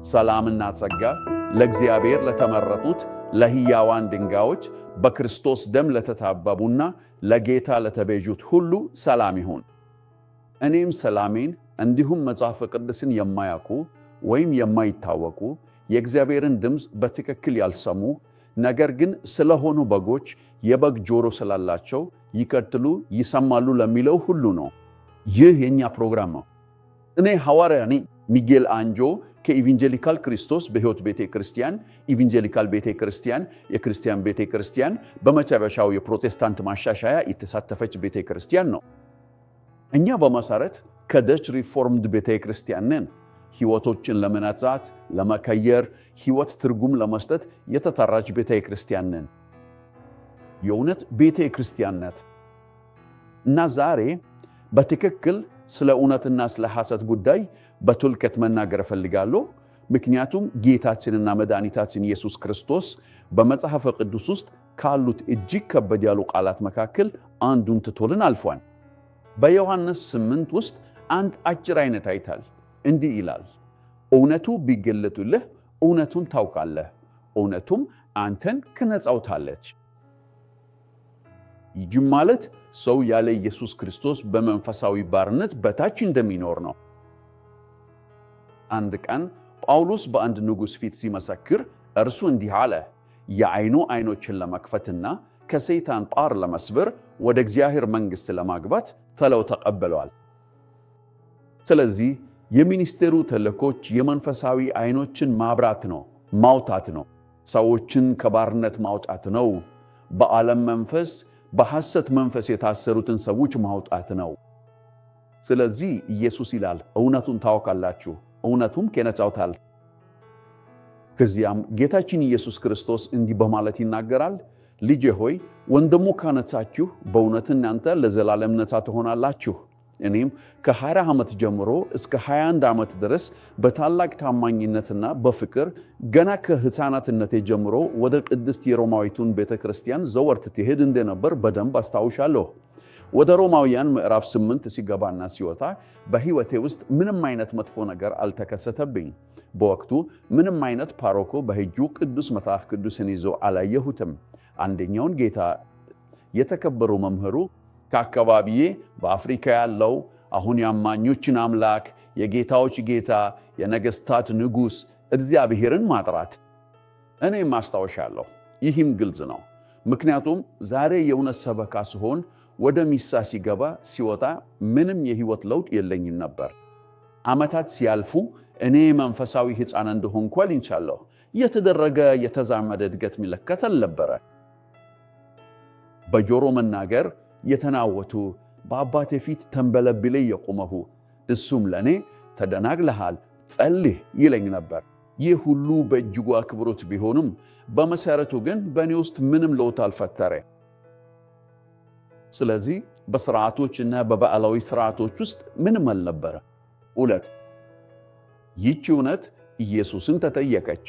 ሰላምና ጸጋ ለእግዚአብሔር ለተመረጡት ለሕያዋን ድንጋዮች በክርስቶስ ደም ለተታበቡና ለጌታ ለተቤዡት ሁሉ ሰላም ይሁን። እኔም ሰላሜን እንዲሁም መጽሐፍ ቅዱስን የማያውቁ ወይም የማይታወቁ የእግዚአብሔርን ድምፅ በትክክል ያልሰሙ ነገር ግን ስለሆኑ በጎች የበግ ጆሮ ስላላቸው ይከተሉ ይሰማሉ ለሚለው ሁሉ ነው። ይህ የእኛ ፕሮግራም ነው። እኔ ሐዋርያ ነኝ ሚጌል አንጆ ከኢቫንጀሊካል ክርስቶስ በሕይወት ቤተ ክርስቲያን፣ ኢቫንጀሊካል ቤተ ክርስቲያን፣ የክርስቲያን ቤተ ክርስቲያን፣ በመጨረሻው የፕሮቴስታንት ማሻሻያ የተሳተፈች ቤተ ክርስቲያን ነው። እኛ በመሰረት ከ Dutch Reformed ቤተ ክርስቲያን ነን። ሕይወቶችን ለመነጻት፣ ለመቀየር፣ ሕይወት ትርጉም ለመስጠት የተጠራች ቤተ ክርስቲያን ነን። የእውነት ቤተ ክርስቲያን ናት። እና ዛሬ በትክክል ስለ እውነትና ስለ ሐሰት ጉዳይ በጥልቀት መናገር እፈልጋለሁ። ምክንያቱም ጌታችንና መድኃኒታችን ኢየሱስ ክርስቶስ በመጽሐፈ ቅዱስ ውስጥ ካሉት እጅግ ከበድ ያሉ ቃላት መካከል አንዱን ትቶልን አልፏል። በዮሐንስ 8 ውስጥ አንድ አጭር አይነት አይታል። እንዲህ ይላል፣ እውነቱ ቢገለጡልህ እውነቱን ታውቃለህ፣ እውነቱም አንተን ትነጻውታለች። ይህም ማለት ሰው ያለ ኢየሱስ ክርስቶስ በመንፈሳዊ ባርነት በታች እንደሚኖር ነው። አንድ ቀን ጳውሎስ በአንድ ንጉሥ ፊት ሲመሰክር እርሱ እንዲህ አለ፣ የዓይኑ ዓይኖችን ለመክፈትና ከሰይጣን ጣር ለመስበር ወደ እግዚአብሔር መንግሥት ለማግባት ተለው ተቀበለዋል። ስለዚህ የሚኒስቴሩ ተልእኮች የመንፈሳዊ ዓይኖችን ማብራት ነው፣ ማውጣት ነው። ሰዎችን ከባርነት ማውጣት ነው። በዓለም መንፈስ፣ በሐሰት መንፈስ የታሰሩትን ሰዎች ማውጣት ነው። ስለዚህ ኢየሱስ ይላል እውነቱን ታውቃላችሁ፣ እውነቱም ያነጻችኋል። ከዚያም ጌታችን ኢየሱስ ክርስቶስ እንዲህ በማለት ይናገራል፣ ልጄ ሆይ ወንድሙ ካነጻችሁ በእውነት እናንተ ለዘላለም ነፃ ትሆናላችሁ። እኔም ከ20 ዓመት ጀምሮ እስከ 21 ዓመት ድረስ በታላቅ ታማኝነትና በፍቅር ገና ከሕፃናትነቴ ጀምሮ ወደ ቅድስት የሮማዊቱን ቤተ ክርስቲያን ዘወትር ትሄድ እንደነበር በደንብ አስታውሻለሁ። ወደ ሮማውያን ምዕራፍ 8 ሲገባና ሲወጣ በሕይወቴ ውስጥ ምንም አይነት መጥፎ ነገር አልተከሰተብኝ። በወቅቱ ምንም አይነት ፓሮኮ በእጁ ቅዱስ መጽሐፍ ቅዱስን ይዞ አላየሁትም። አንደኛውን ጌታ የተከበሩ መምህሩ ከአካባቢዬ በአፍሪካ ያለው አሁን የአማኞችን አምላክ የጌታዎች ጌታ የነገሥታት ንጉሥ እግዚአብሔርን ማጥራት እኔም አስታውሻለሁ። ይህም ግልጽ ነው። ምክንያቱም ዛሬ የእውነት ሰበካ ስሆን ወደ ሚሳ ሲገባ ሲወጣ ምንም የህይወት ለውጥ የለኝም ነበር። ዓመታት ሲያልፉ እኔ መንፈሳዊ ሕፃን እንደሆንኩ አግኝቻለሁ። የተደረገ የተዛመደ እድገት የሚለከት አልነበረ። በጆሮ መናገር የተናወቱ በአባቴ ፊት ተንበለብሌ የቆመሁ እሱም ለእኔ ተደናግለሃል፣ ጸልህ ይለኝ ነበር። ይህ ሁሉ በእጅጉ አክብሮት ቢሆንም በመሰረቱ ግን በእኔ ውስጥ ምንም ለውጥ አልፈጠረ። ስለዚህ በስርዓቶች እና በበዓላዊ ስርዓቶች ውስጥ ምንም አልነበረ። እውነት ይህች እውነት ኢየሱስን ተጠየቀች።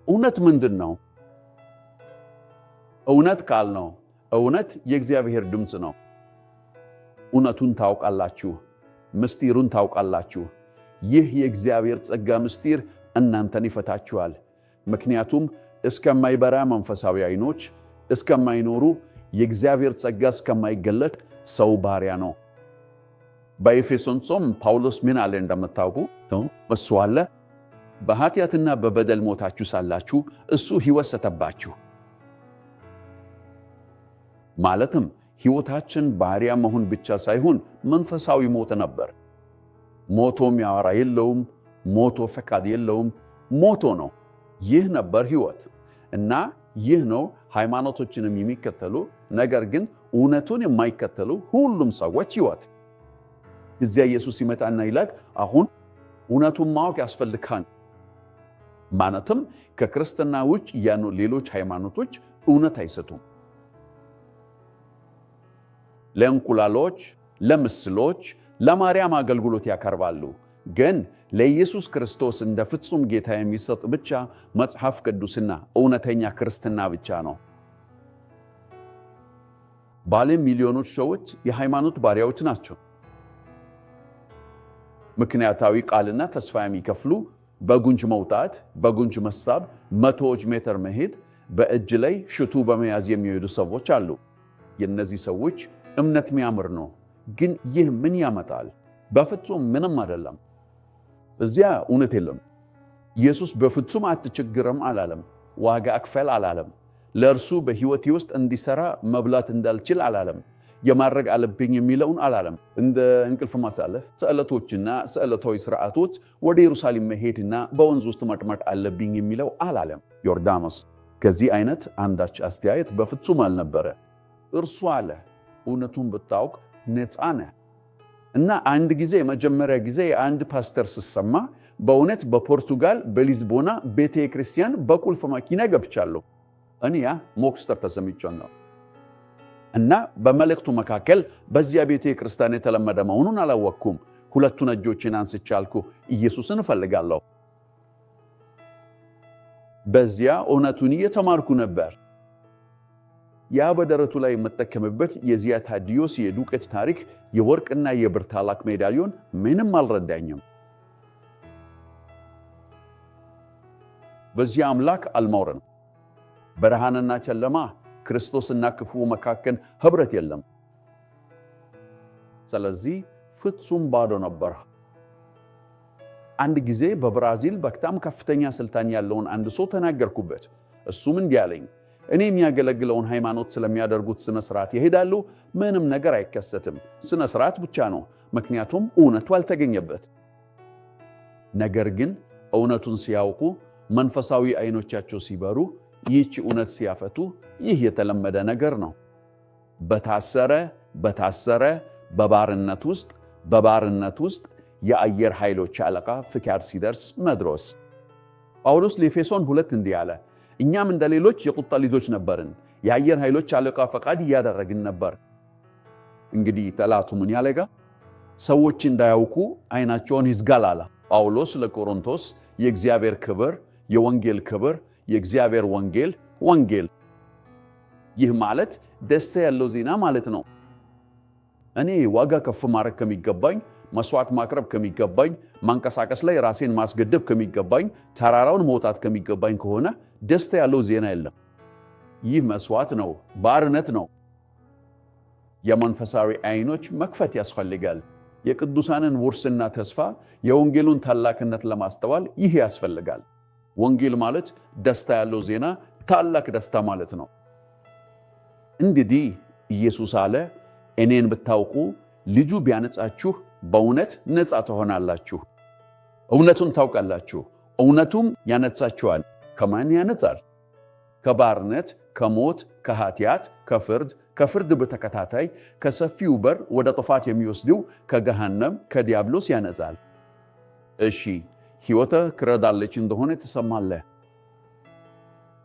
እውነት ምንድን ነው? እውነት ቃል ነው። እውነት የእግዚአብሔር ድምፅ ነው። እውነቱን ታውቃላችሁ፣ ምስጢሩን ታውቃላችሁ። ይህ የእግዚአብሔር ጸጋ ምስጢር እናንተን ይፈታችኋል። ምክንያቱም እስከማይበራ መንፈሳዊ ዓይኖች እስከማይኖሩ የእግዚአብሔር ጸጋ እስከማይገለጥ ሰው ባሪያ ነው። በኤፌሶን ጾም ጳውሎስ ምን አለ እንደምታውቁ እሱ አለ በኃጢአትና በበደል ሞታችሁ ሳላችሁ እሱ ሕይወት ሰጠባችሁ። ማለትም ሕይወታችን ባሪያ መሆን ብቻ ሳይሆን መንፈሳዊ ሞት ነበር። ሞቶ የሚያወራ የለውም። ሞቶ ፈቃድ የለውም። ሞቶ ነው። ይህ ነበር ሕይወት እና ይህ ነው ሃይማኖቶችንም የሚከተሉ ነገር ግን እውነቱን የማይከተሉ ሁሉም ሰዎች ሕይወት። እዚያ ኢየሱስ ይመጣና ይላል አሁን እውነቱን ማወቅ ያስፈልጋል። ማለትም ከክርስትና ውጭ ያሉ ሌሎች ሃይማኖቶች እውነት አይሰጡም። ለእንቁላሎች፣ ለምስሎች፣ ለማርያም አገልግሎት ያቀርባሉ። ግን ለኢየሱስ ክርስቶስ እንደ ፍጹም ጌታ የሚሰጥ ብቻ መጽሐፍ ቅዱስና እውነተኛ ክርስትና ብቻ ነው። በዓለም ሚሊዮኖች ሰዎች የሃይማኖት ባሪያዎች ናቸው። ምክንያታዊ ቃልና ተስፋ የሚከፍሉ በጉንጅ መውጣት፣ በጉንጅ መሳብ፣ መቶዎች ሜትር መሄድ፣ በእጅ ላይ ሽቱ በመያዝ የሚሄዱ ሰዎች አሉ። የእነዚህ ሰዎች እምነት የሚያምር ነው፣ ግን ይህ ምን ያመጣል? በፍጹም ምንም አይደለም። እዚያ እውነት የለም። ኢየሱስ በፍጹም አትቸግርም አላለም። ዋጋ አክፈል አላለም። ለእርሱ በሕይወቴ ውስጥ እንዲሰራ መብላት እንዳልችል አላለም። የማድረግ አለብኝ የሚለውን አላለም። እንደ እንቅልፍ ማሳለፍ፣ ስዕለቶችና ስዕለታዊ ስርዓቶች፣ ወደ ኢየሩሳሌም መሄድና በወንዝ ውስጥ መጥመቅ አለብኝ የሚለው አላለም። ዮርዳኖስ ከዚህ አይነት አንዳች አስተያየት በፍጹም አልነበረ። እርሱ አለ እውነቱን ብታውቅ ነፃ ነህ። እና አንድ ጊዜ የመጀመሪያ ጊዜ የአንድ ፓስተር ስሰማ በእውነት በፖርቱጋል በሊዝቦና ቤተ ክርስቲያን በቁልፍ መኪና ገብቻለሁ። እኔ ያ ሞክስተር ተሰምቼ ነው። እና በመልእክቱ መካከል በዚያ ቤተ ክርስቲያን የተለመደ መሆኑን አላወቅኩም። ሁለቱን እጆችን አንስቼ አልኩ፣ ኢየሱስን እፈልጋለሁ። በዚያ እውነቱን እየተማርኩ ነበር። ያ በደረቱ ላይ የምጠቀምበት የዚያ ታዲዮስ የዱቄት ታሪክ የወርቅና የብር ታላቅ ሜዳሊዮን ምንም አልረዳኝም። በዚያ አምላክ አልኖርም። ብርሃንና ጨለማ፣ ክርስቶስና ክፉ መካከል ህብረት የለም። ስለዚህ ፍጹም ባዶ ነበር። አንድ ጊዜ በብራዚል በጣም ከፍተኛ ስልጣን ያለውን አንድ ሰው ተናገርኩበት። እሱም እንዲህ አለኝ፣ እኔ የሚያገለግለውን ሃይማኖት ስለሚያደርጉት ስነ ስርዓት ይሄዳሉ፣ ምንም ነገር አይከሰትም። ስነ ስርዓት ብቻ ነው፣ ምክንያቱም እውነቱ አልተገኘበት። ነገር ግን እውነቱን ሲያውቁ፣ መንፈሳዊ አይኖቻቸው ሲበሩ፣ ይህች እውነት ሲያፈቱ፣ ይህ የተለመደ ነገር ነው። በታሰረ በታሰረ በባርነት ውስጥ በባርነት ውስጥ የአየር ኃይሎች አለቃ ፍቃድ ሲደርስ መድረስ። ጳውሎስ ለኤፌሶን 2 እንዲህ አለ፣ እኛም እንደ ሌሎች የቁጣ ልጆች ነበርን፣ የአየር ኃይሎች አለቃ ፈቃድ እያደረግን ነበር። እንግዲህ ጠላቱ ምን ያለጋ? ሰዎች እንዳያውቁ አይናቸውን ይዝጋል አለ። ጳውሎስ ለቆሮንቶስ የእግዚአብሔር ክብር፣ የወንጌል ክብር፣ የእግዚአብሔር ወንጌል ወንጌል። ይህ ማለት ደስታ ያለው ዜና ማለት ነው። እኔ ዋጋ ከፍ ማድረግ ከሚገባኝ፣ መስዋዕት ማቅረብ ከሚገባኝ፣ ማንቀሳቀስ ላይ ራሴን ማስገደብ ከሚገባኝ፣ ተራራውን መውጣት ከሚገባኝ ከሆነ ደስታ ያለው ዜና የለም። ይህ መስዋዕት ነው፣ ባርነት ነው። የመንፈሳዊ አይኖች መክፈት ያስፈልጋል። የቅዱሳንን ውርስና ተስፋ፣ የወንጌሉን ታላቅነት ለማስተዋል ይህ ያስፈልጋል። ወንጌል ማለት ደስታ ያለው ዜና፣ ታላቅ ደስታ ማለት ነው። እንግዲህ ኢየሱስ አለ፣ እኔን ብታውቁ ልጁ ቢያነጻችሁ በእውነት ነፃ ትሆናላችሁ። እውነቱን ታውቃላችሁ፣ እውነቱም ያነጻችኋል። ከማን ያነጻል? ከባርነት፣ ከሞት፣ ከኃጢአት፣ ከፍርድ፣ ከፍርድ በተከታታይ ከሰፊው በር ወደ ጥፋት የሚወስደው ከገሃነም ከዲያብሎስ ያነጻል። እሺ፣ ሕይወትህ ክረዳለች እንደሆነ ትሰማለህ።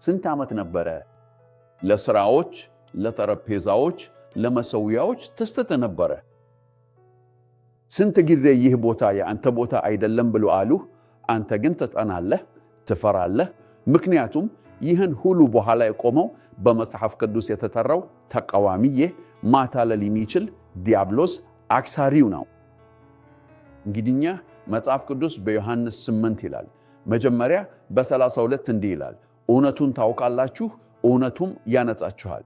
ስንት ዓመት ነበረ ለስራዎች፣ ለጠረጴዛዎች፣ ለመሰዊያዎች ትስት ነበረ? ስንት ጊዜ ይህ ቦታ የአንተ ቦታ አይደለም ብሎ አሉህ። አንተ ግን ትጠናለህ፣ ትፈራለህ። ምክንያቱም ይህን ሁሉ በኋላ የቆመው በመጽሐፍ ቅዱስ የተጠራው ተቃዋሚዬ ማታለል የሚችል ዲያብሎስ አክሳሪው ነው። እንግዲኛ መጽሐፍ ቅዱስ በዮሐንስ 8 ይላል፣ መጀመሪያ በ32 እንዲህ ይላል፣ እውነቱን ታውቃላችሁ፣ እውነቱም ያነጻችኋል።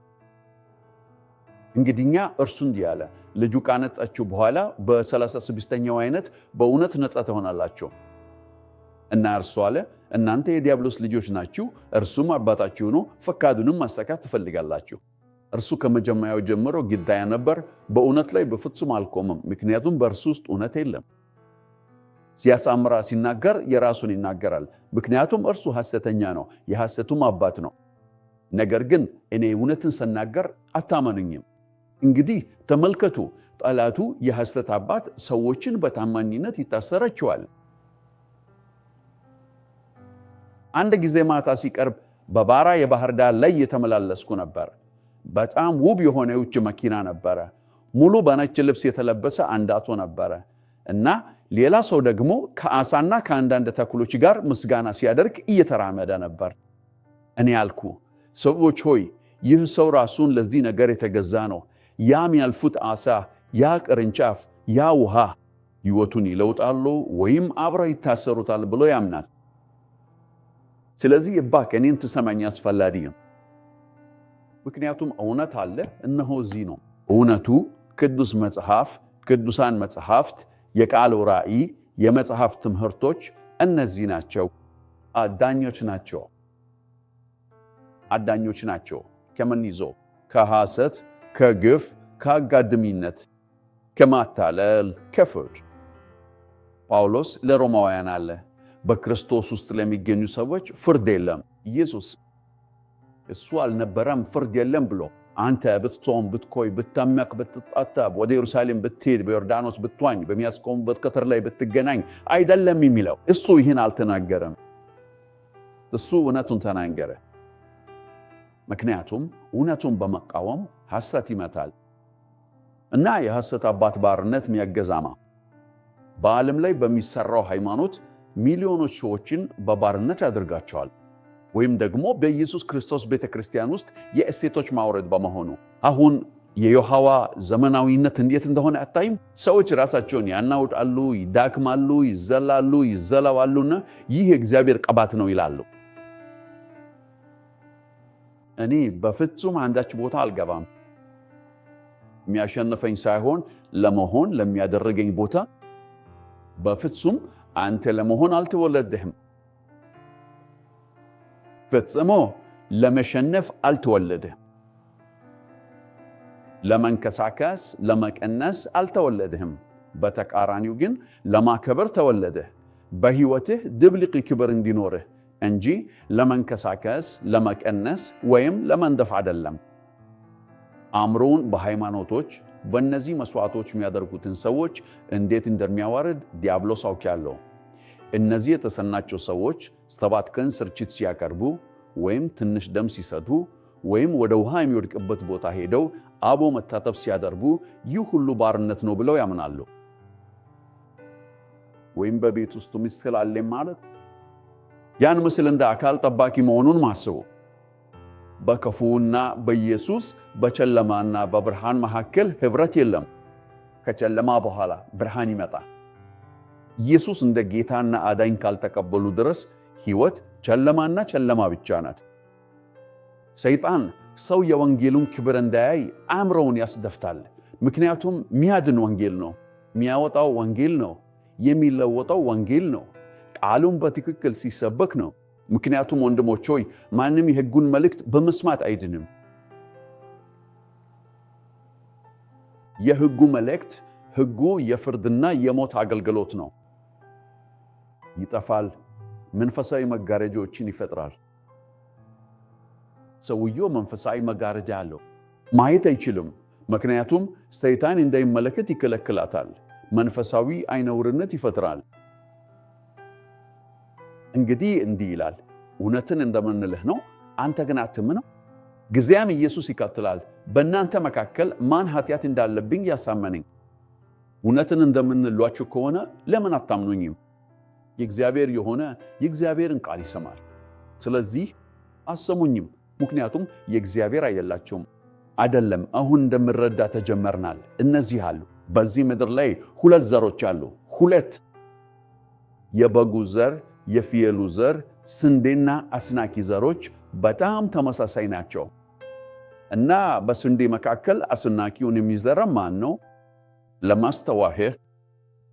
እንግዲኛ እርሱ እንዲህ አለ፣ ልጁ ካነጻችሁ በኋላ በ36ኛው አይነት በእውነት ነጻ ትሆናላችሁ። እና እርሱ አለ እናንተ የዲያብሎስ ልጆች ናችሁ፣ እርሱም አባታችሁ ነው፣ ፈቃዱንም ማሳካት ትፈልጋላችሁ። እርሱ ከመጀመሪያው ጀምሮ ግዳያ ነበር፣ በእውነት ላይ በፍጹም አልቆመም፣ ምክንያቱም በእርሱ ውስጥ እውነት የለም። ሲያሳምራ ሲናገር የራሱን ይናገራል፣ ምክንያቱም እርሱ ሐሰተኛ ነው፣ የሐሰቱም አባት ነው። ነገር ግን እኔ እውነትን ስናገር አታመኑኝም። እንግዲህ ተመልከቱ፣ ጠላቱ የሐሰት አባት ሰዎችን በታማኝነት ይታሰራቸዋል። አንድ ጊዜ ማታ ሲቀርብ በባራ የባህር ዳር ላይ የተመላለስኩ ነበር። በጣም ውብ የሆነ የውጭ መኪና ነበረ። ሙሉ በነጭ ልብስ የተለበሰ አንድ አቶ ነበረ እና ሌላ ሰው ደግሞ ከአሳና ከአንዳንድ ተክሎች ጋር ምስጋና ሲያደርግ እየተራመደ ነበር። እኔ አልኩ፣ ሰዎች ሆይ ይህ ሰው ራሱን ለዚህ ነገር የተገዛ ነው። ያም ያልፉት አሳ፣ ያ ቅርንጫፍ፣ ያ ውሃ ሕይወቱን ይለውጣሉ ወይም አብረው ይታሰሩታል ብሎ ያምናል። ስለዚህ እባክህ እኔን ትሰማኝ አስፈላጊ ነው። ምክንያቱም እውነት አለ፣ እነሆ እዚህ ነው እውነቱ። ቅዱስ መጽሐፍ፣ ቅዱሳን መጽሐፍት፣ የቃሉ ራእይ፣ የመጽሐፍ ትምህርቶች እነዚህ ናቸው። አዳኞች ናቸው። አዳኞች ናቸው። ከምን ይዞ? ከሐሰት፣ ከግፍ፣ ከአጋድሚነት፣ ከማታለል፣ ከፍርድ። ጳውሎስ ለሮማውያን አለ፣ በክርስቶስ ውስጥ ለሚገኙ ሰዎች ፍርድ የለም። ኢየሱስ እሱ አልነበረም ፍርድ የለም ብሎ አንተ ብትጾም፣ ብትኮይ፣ ብታመቅ፣ ብትጣጠብ፣ ወደ ኢየሩሳሌም ብትሄድ፣ በዮርዳኖስ ብትዋኝ፣ በሚያስቆሙበት ቅጥር ላይ ብትገናኝ አይደለም የሚለው። እሱ ይህን አልተናገረም። እሱ እውነቱን ተናገረ። ምክንያቱም እውነቱን በመቃወም ሐሰት ይመታል እና የሐሰት አባት ባርነት የሚያገዛማ በዓለም ላይ በሚሰራው ሃይማኖት ሚሊዮኖች ሰዎችን በባርነት ያደርጋቸዋል። ወይም ደግሞ በኢየሱስ ክርስቶስ ቤተ ክርስቲያን ውስጥ የእሴቶች ማውረድ በመሆኑ አሁን የዮሐዋ ዘመናዊነት እንዴት እንደሆነ አታይም? ሰዎች ራሳቸውን ያናውጣሉ፣ ይዳክማሉ፣ ይዘላሉ፣ ይዘላዋሉና ይህ የእግዚአብሔር ቅባት ነው ይላሉ። እኔ በፍጹም አንዳች ቦታ አልገባም። የሚያሸንፈኝ ሳይሆን ለመሆን ለሚያደርገኝ ቦታ በፍጹም አንተ ለመሆን አልተወለድህም። ፈጽሞ ለመሸነፍ አልተወለድህም። ለመንቀሳቀስ ለመቀነስ አልተወለድህም። በተቃራኒው ግን ለማከበር ተወለድህ። በሕይወትህ ድብልቅ ክብር እንዲኖርህ እንጂ ለመንቀሳቀስ፣ ለመቀነስ ወይም ለመንደፍ አይደለም። አእምሮውን በሃይማኖቶች በእነዚህ መስዋዕቶች የሚያደርጉትን ሰዎች እንዴት እንደሚያዋርድ ዲያብሎስ አውቄያለሁ። እነዚህ የተሰናቸው ሰዎች 7 ቀን ስርችት ሲያቀርቡ ወይም ትንሽ ደም ሲሰጡ ወይም ወደ ውሃ የሚወድቅበት ቦታ ሄደው አቦ መታጠብ ሲያደርጉ ይህ ሁሉ ባርነት ነው ብለው ያምናሉ። ወይም በቤት ውስጥ ምስል አለ ማለት ያን ምስል እንደ አካል ጠባቂ መሆኑን ማስቡ። በክፉና በኢየሱስ በጨለማና በብርሃን መካከል ህብረት የለም። ከጨለማ በኋላ ብርሃን ይመጣል። ኢየሱስ እንደ ጌታና አዳኝ ካልተቀበሉ ድረስ ሕይወት ጨለማና ጨለማ ብቻ ናት። ሰይጣን ሰው የወንጌሉን ክብር እንዳያይ አእምሮውን ያስደፍታል። ምክንያቱም ሚያድን ወንጌል ነው፣ የሚያወጣው ወንጌል ነው፣ የሚለወጠው ወንጌል ነው። ቃሉን በትክክል ሲሰበክ ነው። ምክንያቱም ወንድሞች ሆይ ማንም የሕጉን መልእክት በመስማት አይድንም። የሕጉ መልእክት ሕጉ የፍርድና የሞት አገልግሎት ነው። ይጠፋል፣ መንፈሳዊ መጋረጃዎችን ይፈጥራል። ሰውየው መንፈሳዊ መጋረጃ አለው፣ ማየት አይችልም። ምክንያቱም ሰይጣን እንዳይመለከት ይከለክላታል። መንፈሳዊ አይነውርነት ይፈጥራል። እንግዲህ እንዲህ ይላል፣ እውነትን እንደምንልህ ነው፣ አንተ ግን አትምነው። ጊዜያም ኢየሱስ ይቀጥላል፣ በእናንተ መካከል ማን ኃጢአት እንዳለብኝ ያሳመነኝ። እውነትን እንደምንሏችሁ ከሆነ ለምን አታምኑኝም? የእግዚአብሔር የሆነ የእግዚአብሔርን ቃል ይሰማል። ስለዚህ አሰሙኝም፣ ምክንያቱም የእግዚአብሔር አይደላቸውም። አይደለም አሁን እንደምረዳ ተጀመርናል። እነዚህ አሉ። በዚህ ምድር ላይ ሁለት ዘሮች አሉ። ሁለት የበጉ ዘር፣ የፍየሉ ዘር፣ ስንዴና አስናኪ ዘሮች በጣም ተመሳሳይ ናቸው። እና በስንዴ መካከል አስናኪውን የሚዘራ ማን ነው? ለማስተዋሄር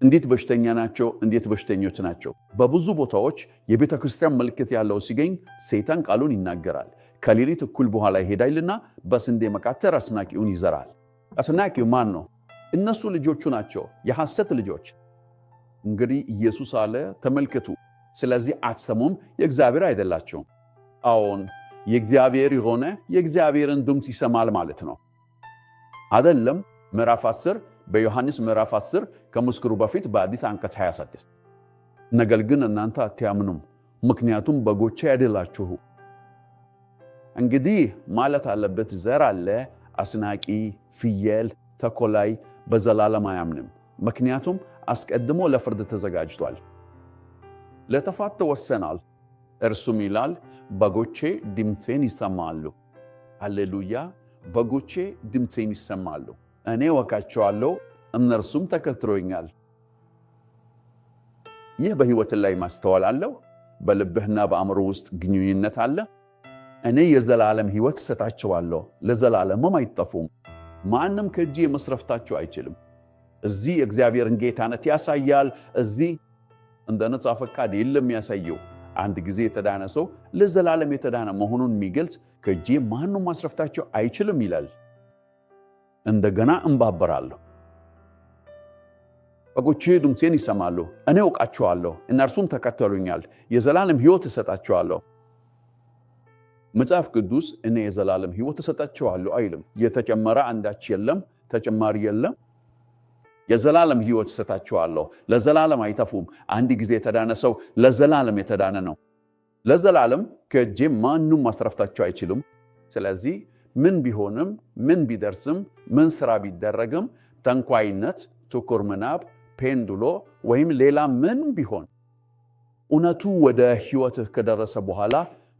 እንዴት በሽተኛ ናቸው? እንዴት በሽተኞች ናቸው? በብዙ ቦታዎች የቤተ ክርስቲያን ምልክት ያለው ሲገኝ ሰይጣን ቃሉን ይናገራል። ከሌሊት እኩል በኋላ ይሄዳልና በስንዴ መካከል አስናቂውን ይዘራል። አስናቂው ማን ነው? እነሱ ልጆቹ ናቸው፣ የሐሰት ልጆች። እንግዲህ ኢየሱስ አለ፣ ተመልከቱ፣ ስለዚህ አትሰሙም፣ የእግዚአብሔር አይደላቸውም። አዎን የእግዚአብሔር የሆነ የእግዚአብሔርን ድምፅ ይሰማል ማለት ነው። አይደለም? ምዕራፍ 10 በዮሐንስ ምዕራፍ 10 ከምስክሩ በፊት በአዲስ አንቀጽ 26 ነገር ግን እናንተ አታምኑም፣ ምክንያቱም በጎቼ አይደላችሁ። እንግዲህ ማለት አለበት ዘር አለ፣ አስናቂ፣ ፍየል፣ ተኮላይ በዘላለም አያምንም፣ ምክንያቱም አስቀድሞ ለፍርድ ተዘጋጅቷል፣ ለጥፋት ተወሰናል። እርሱም ይላል በጎቼ ድምፄን ይሰማሉ። ሃሌሉያ! በጎቼ ድምፄን ይሰማሉ፣ እኔ ወቃቸዋለሁ፣ እነርሱም ተከትሎኛል። ይህ በሕይወት ላይ ማስተዋል አለው። በልብህና በአእምሮ ውስጥ ግንኙነት አለ። እኔ የዘላለም ሕይወት እሰጣቸዋለሁ፣ ለዘላለምም አይጠፉም፣ ማንም ከእጄ መስረፍታቸው አይችልም። እዚህ የእግዚአብሔርን ጌታነት ያሳያል። እዚህ እንደ ነፃ ፈቃድ የለም የሚያሳየው። አንድ ጊዜ የተዳነ ሰው ለዘላለም የተዳነ መሆኑን የሚገልጽ ከእጄ ማንም ማስረፍታቸው አይችልም ይላል። እንደገና እንባበራለሁ። በጎቼ ድምፄን ይሰማሉ፣ እኔ አውቃቸዋለሁ፣ እነርሱም ተከተሉኛል። የዘላለም ሕይወት እሰጣቸዋለሁ። መጽሐፍ ቅዱስ እኔ የዘላለም ሕይወት እሰጣቸዋለሁ አይልም። የተጨመረ አንዳች የለም፣ ተጨማሪ የለም። የዘላለም ሕይወት እሰጣቸዋለሁ፣ ለዘላለም አይጠፉም። አንድ ጊዜ የተዳነ ሰው ለዘላለም የተዳነ ነው። ለዘላለም ከእጄ ማንም ማስረፍታቸው አይችልም። ስለዚህ ምን ቢሆንም፣ ምን ቢደርስም፣ ምን ስራ ቢደረግም፣ ጠንቋይነት፣ ጥቁር ምናብ፣ ፔንዱሎ ወይም ሌላ ምን ቢሆን እውነቱ ወደ ሕይወትህ ከደረሰ በኋላ፣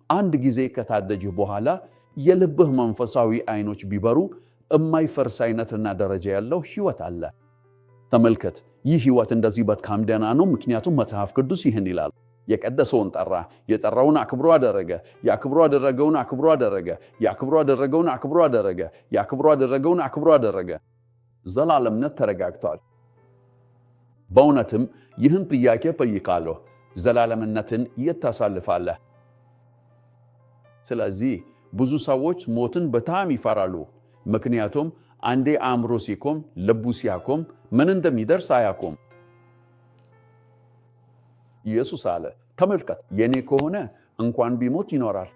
አንድ ጊዜ ከታደጅህ በኋላ፣ የልብህ መንፈሳዊ አይኖች ቢበሩ የማይፈርስ አይነትና ደረጃ ያለው ሕይወት አለ። ተመልከት፣ ይህ ሕይወት እንደዚህ በጣም ደህና ነው፣ ምክንያቱም መጽሐፍ ቅዱስ ይህን ይላል። የቀደሰውን ጠራ፣ የጠራውን አክብሮ አደረገ፣ የአክብሮ አደረገውን አክብሮ አደረገ፣ የአክብሮ አደረገውን አክብሮ አደረገ፣ የአክብሮ አደረገውን አክብሮ አደረገ። ዘላለምነት ተረጋግቷል። በእውነትም ይህን ጥያቄ ጠይቃለሁ፣ ዘላለምነትን የት ታሳልፋለህ? ስለዚህ ብዙ ሰዎች ሞትን በጣም ይፈራሉ። ምክንያቱም አንዴ አእምሮ ሲቆም፣ ልቡ ሲያቆም ምን እንደሚደርስ አያውቁም። ኢየሱስ አለ፣ ተመልከት፣ የኔ ከሆነ እንኳን ቢሞት ይኖራል።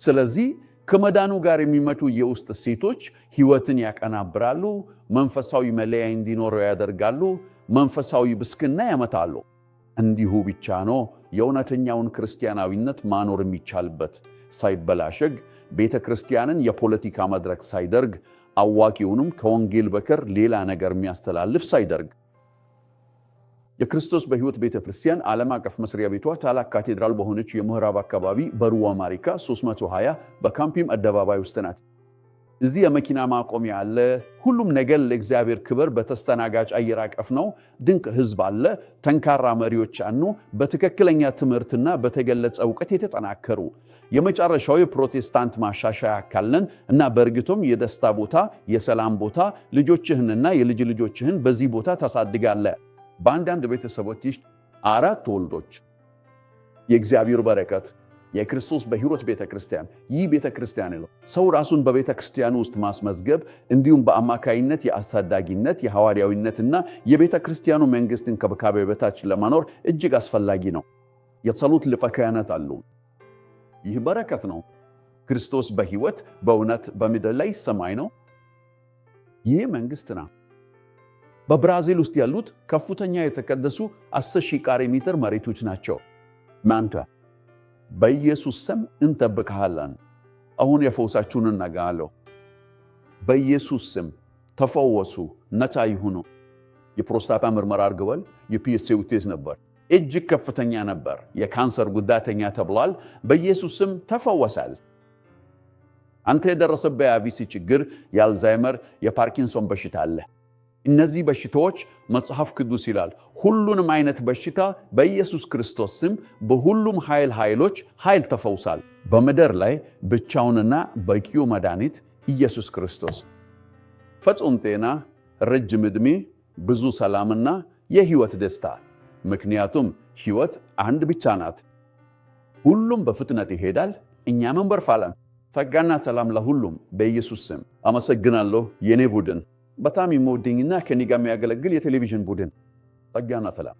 ስለዚህ ከመዳኑ ጋር የሚመጡ የውስጥ እሴቶች ሕይወትን ያቀናብራሉ፣ መንፈሳዊ መለያ እንዲኖረው ያደርጋሉ፣ መንፈሳዊ ብስክና ያመጣሉ። እንዲሁ ብቻ ነው የእውነተኛውን ክርስቲያናዊነት ማኖር የሚቻልበት፣ ሳይበላሸግ፣ ቤተ ክርስቲያንን የፖለቲካ መድረክ ሳይደርግ፣ አዋቂውንም ከወንጌል በቀር ሌላ ነገር የሚያስተላልፍ ሳይደርግ። የክርስቶስ በሕይወት ቤተ ክርስቲያን ዓለም አቀፍ መስሪያ ቤቷ ታላቅ ካቴድራል በሆነች የምዕራብ አካባቢ በሩዋ ማሪካ 320 በካምፒም አደባባይ ውስጥ ናት። እዚህ የመኪና ማቆሚያ አለ። ሁሉም ነገር ለእግዚአብሔር ክብር በተስተናጋጅ አየር አቀፍ ነው። ድንቅ ሕዝብ አለ። ጠንካራ መሪዎች አሉ። በትክክለኛ ትምህርትና በተገለጸ እውቀት የተጠናከሩ የመጨረሻው የፕሮቴስታንት ማሻሻያ አካል ነን እና በእርግጥም የደስታ ቦታ፣ የሰላም ቦታ። ልጆችህንና የልጅ ልጆችህን በዚህ ቦታ ታሳድጋለህ። በአንዳንድ ቤተሰቦች ውስጥ አራት ወልዶች የእግዚአብሔር በረከት የክርስቶስ በሕይወት ቤተ ክርስቲያን ይህ ቤተ ክርስቲያን ነው። ሰው ራሱን በቤተ ክርስቲያን ውስጥ ማስመዝገብ እንዲሁም በአማካይነት የአሳዳጊነት፣ የሐዋርያዊነትና የቤተ ክርስቲያኑ መንግሥት እንክብካቤ በታች ለመኖር እጅግ አስፈላጊ ነው። የጸሎት ሊቀ ካህናት አሉ። ይህ በረከት ነው። ክርስቶስ በሕይወት በእውነት በምድር ላይ ሰማይ ነው። ይህ መንግሥት ነው። በብራዚል ውስጥ ያሉት ከፍተኛ የተቀደሱ 10,000 ካሬ ሜትር መሬቶች ናቸው። ማንተ በኢየሱስ ስም እንጠብቅሃለን። አሁን የፈውሳችሁን እናገራለሁ። በኢየሱስ ስም ተፈወሱ፣ ነፃ ይሁኑ። የፕሮስታታ ምርመራ አድርገዋል። የ PSA ውጤት ነበር እጅግ ከፍተኛ ነበር። የካንሰር ጉዳተኛ ተብሏል። በኢየሱስ ስም ተፈወሳል። አንተ የደረሰብህ የ AVC ችግር፣ የአልዛይመር፣ የፓርኪንሶን በሽታ አለ። እነዚህ በሽታዎች መጽሐፍ ቅዱስ ይላል ሁሉንም አይነት በሽታ በኢየሱስ ክርስቶስ ስም በሁሉም ኃይሎች ኃይል ተፈውሳል። በምድር ላይ ብቻውንና በቂው መድኃኒት ኢየሱስ ክርስቶስ። ፍጹም ጤና፣ ረጅም ዕድሜ፣ ብዙ ሰላምና የህይወት ደስታ። ምክንያቱም ህይወት አንድ ብቻ ናት። ሁሉም በፍጥነት ይሄዳል፣ እኛም እንበርፋለን። ጸጋና ሰላም ለሁሉም በኢየሱስ ስም። አመሰግናለሁ። የኔ ቡድን በጣም የምወደኝና ከኔ ጋር የሚያገለግል የቴሌቪዥን ቡድን። ጸጋና ሰላም።